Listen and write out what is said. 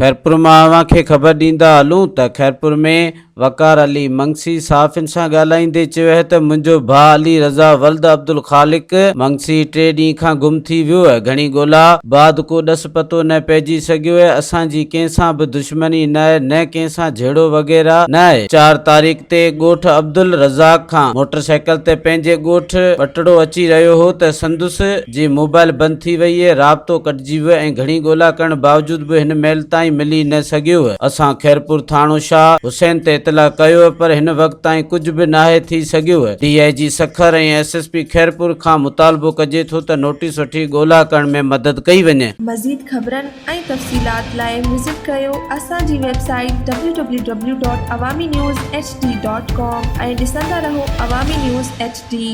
خيرپور مان اوهان کي خبر ڏيندا هلون ته خيرپور ۾ وقار علي منگسي صحافين سان ڳالهائيندي چيو آهي ته منهنجو ڀاء علي رضا ولد عبدالخالق منگسي ٽي ڏينهن کان گم ٿي ويو آهي گهڻي ڳولا بعد ڪو ڏس پتو نه پئجي سگهيو آهي اسان جي ڪنهن سان به دشمني نه آهي نه ڪنهن سان جهيڙو وغيره نه آهي چار تاريخ تي ڳوٺ عبدالرزاق کان موٽرسائيڪل تي پنهنجي ڳوٺ ٻٽڙو اچي رهيو هو ته سندس جي موبائل بند ٿي وئي، رابطو ڪٽجي ويو ۽ گهڻي ڳولا ڪرڻ باوجود به هن مهل تائين ملي نه سگهيو. اسان خيرپور ٿاڻو شاهه حسين تي اطلاع ڪيو پر هن وقت تائين ڪجهه به ناهي ٿي سگهيو. D I G Sukkur ۽ S S P Khairpur کان مطالبو ڪجي ٿو ته نوٽيس وٺي ڳولا ڪرڻ ۾ مدد ڪئي وڃي. مزيد خبرن ۽ تفصيلات لاء وزٽ ڪريو اسان جي website W W W dot Awami news H D dot com ۽ ڏسندا رهو عوامي نيوز ايڇ ڊي.